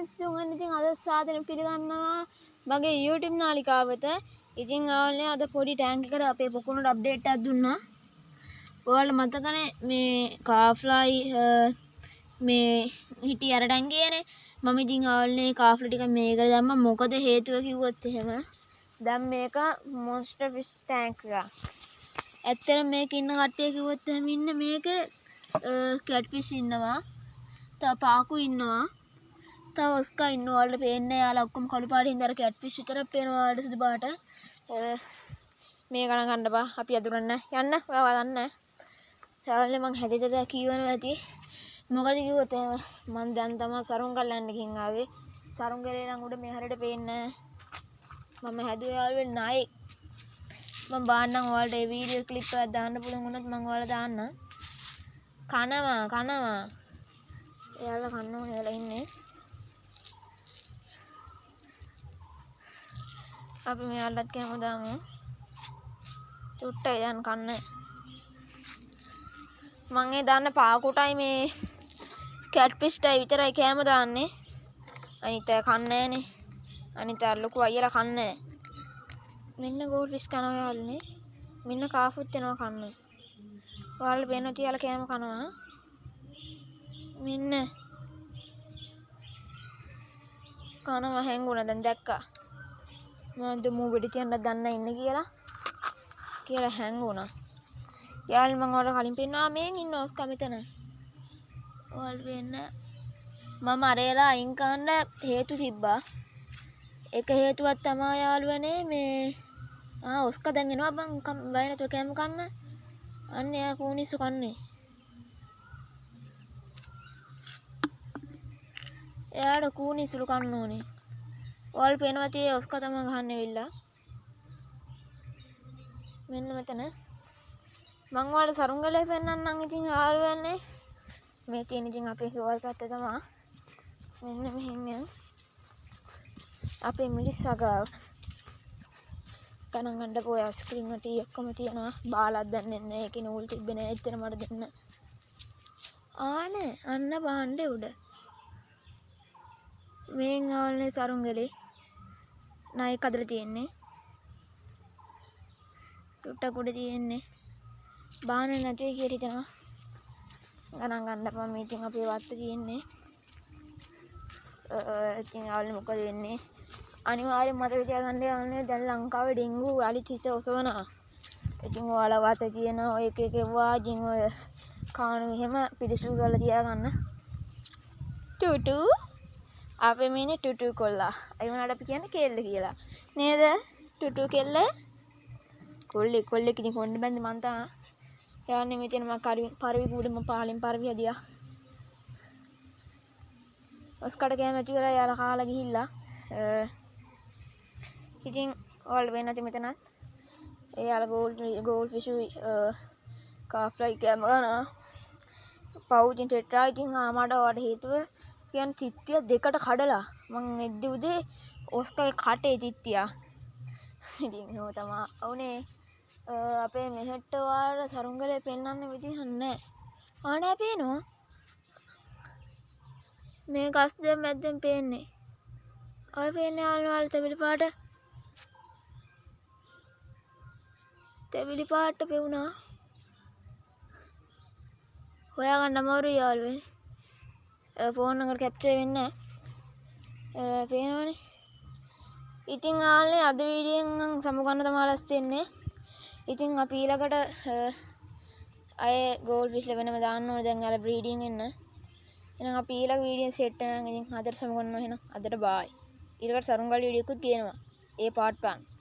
Friends තුන්වෙනි ඉතින් අද සාදරයෙන් පිළිගන්නවා මගේ YouTube නාලිකාවට. ඉතින් ආවනේ අද පොඩි ටැංක් එකට අපේ පොකුණට අප්ඩේට් එකක් දුන්නා. ඔයාලට මතකනේ මේ කාෆ්ලයි මේ හිටිය අර ටැංකියනේ. මම ඉතින් ආවනේ කාෆ්ලා ටික මේකට දැම්මා. මොකද හේතුව කිව්වොත් එහෙම දැන් මේක මොන්ස්ටර් ෆිෂ් ටැංක් එකක්. ඇත්තටම මේක ඉන්න කට්ටිය කිව්වොත් එහෙම ඉන්න මේකේ කැට්ෆිෂ් ඉන්නවා. තව පාකු ඉන්නවා. තව ඔස්කා ඉන්නවා. ඔයාලට පේන්නේ යාලා ඔක්කොම කළු පාට හින්දා අර කැට්ෆිෂ් විතරක් පේනවා ඔයාලට සුදු පාට. මේ ගණන් ගන්න බා. අපි අඳුරන්නේ යන්න. ඔයාව දන්නේ නැහැ. යාළුවනේ මං හැදෙන්න දා කියවනවා ඇති. මොකද කිව්වොත් එහෙම මං දැන් තමා සරුංගල් යන්න ගිහින් ආවේ. සරුංගලේ නම් උඩ මේ හරියට පේන්නේ නැහැ. මම හැදුවේ යාළුවේ ණයෙක්. මං බාන්නම් ඔයාලට ඒ වීඩියෝ ක්ලිප් එකක් දාන්න පුළුවන් වුණොත් මං ඔයාලා දාන්නම්. කනවා කනවා. එයාලා කන්න ඕනේ වෙලා ඉන්නේ. අපි මෙයාලටත් කැම දාමු. චුට්ටයි දැන් කන්න. මං ඒ දාන්න පාකුටයි මේ කැට්ෆිෂ්ටයි විතරයි කෑම දාන්නේ. අනිත් අය කන්නේ නෑනේ. අනිත් අය ලොකු අයියලා කන්නේ නෑ. මෙන්න ගෝල්ඩ් ෆිෂ් කනවා යාළුවනේ. මෙන්න කාෆුත් එනවා කන්න. ඔයාලට පේනවා තියාලා කෑම කනවා. මෙන්න කනවා හැංගුණා දැන් දැක්කා. මම මූ වෙඩි තියන්න දන්න ඉන්න කියලා හැංගුණා. යාළුවනේ මං ඔයාලට කලින් පෙන්නුවා මේන් ඉන්න ඔස්කා මෙතන. ඔයාලට පේන්න මම අරේලා අයින් කරන්න හේතු තිබ්බා. එක හේතුවක් තමා යාළුවනේ මේ ඔස්කා දැන් එනවා බං බය නැතුව කෑම කන්න. අන්න එයා කූනිස්සු කන්නේ. එයාට කූනිස්සුලු කන්න ඕනේ. ඔයාලට පේනවා තියේ ඔස්කා තමා ගහන්නේ වෙilla. මෙන්න මෙතන මං ඔයාලට සරුංගලේ පෙන්නන්නම් ඉතින් යාළුවනේ. මේ තියෙන ඉතින් අපේ ගෙවල් පැත්ත තමා. මෙන්න මෙහෙන් යන් අපේ මිරිස්සගාව ගණන් ගන්න පොය අයිස්ක්‍රීම් ටී ඔක්කොම තියෙනවා. බාලක් දන්නේ නැහැ. ඒකේ නූල් තිබ්බේ නෑ. එච්චර මට දෙන්න. ආනේ අන්න භාණ්ඩේ උඩ. මේන් ආවනේ සරුංගලේ ණයෙක් හදලා තියෙන්නේ. චුට්ටක් උඩ තියෙන්නේ. බාන නැති කියලා හිතනවා. ගණන් ගන්න එපා. මේ ඉතින් අපේ වත්ත තියෙන්නේ. ඉතින් ආවනේ මොකද වෙන්නේ? අනිවාර්යෙන් මතක තියාගන්න යාළුවනේ දැන් ලංකාවේ ඩෙන්ගු අලිත් හිස ඔසවනවා. ඉතින් ඔයාලා වත තියෙන ඔය එක එක ඒවා ඉතින් ඔය කාණු එහෙම පිරිසිදු කරලා තියාගන්න. ටුටු අපේ මේනේ ටුටු කොල්ලා. ඒ වුණාට අපි කියන්නේ කෙල්ල කියලා. නේද? ටුටු කෙල්ල. කොල්ලේ කොල්ලෙක් ඉතින් කොණ්ඩ බැඳ මං තමා. යන්නේ මේ තියෙන මං පරවි කූඩ මං පහලින් පරවි හදියා. ඔස්කට කෑම ඇති වෙලා යාලා කාලා ගිහිල්ලා. ඉතින් ඔයාලට පේනවා ඇති මෙතනත්. ඒ යාලා ගෝල්ඩ් ෆිෂුයි කාෆ්ලයි කෑම ගන්නවා. පව් ඉතින් ටෙට්‍රා ඉතින් ආමාට ඔයාලට හේතුව කියන්නේ චිත්තිය දෙකට කඩලා මං එද්දි උදේ ඔස්කගේ කටේ චිත්තියා. ඉතින් එහෙම තමා වුනේ. අපේ මෙහෙට්ට ඔයාලට සරුංගලේ පෙන්වන්න විදිහක් නෑ. ආ නෑ පේනවා. මේ ගස් දෙක මැද්දෙන් පේන්නේ. ඔය පේන්නේ යාළුවෝ තෙමිලි පාට. තෙමිලි පාට පෙවුනා. හොයාගන්න අමාරුයි යාළුවනේ. ෆෝන් එකට කැප්චර් වෙන්නේ නෑ. පේනවනේ. ඉතින් යාළුවනේ අද වීඩියෝ එකෙන් නම් සමුගන්න තමයි ලෑස්ති වෙන්නේ. ඉතින් අපි ඊළඟට අය ගෝල්ඩ් ෆිෂ් ලැබෙනම දාන්න ඕනේ දැන් යාළුවා බ්‍රීඩින් එන්න. එහෙනම් අපි ඊළඟ වීඩියෝ එකෙන් සෙට් වෙනවා. ඉතින් අදට සමුගන්නවා. එහෙනම් අදට බායි. ඊළඟට සරුංගල් වීඩියෝ එකකුත් ගේනවා. ඒ පාර්ට් 1.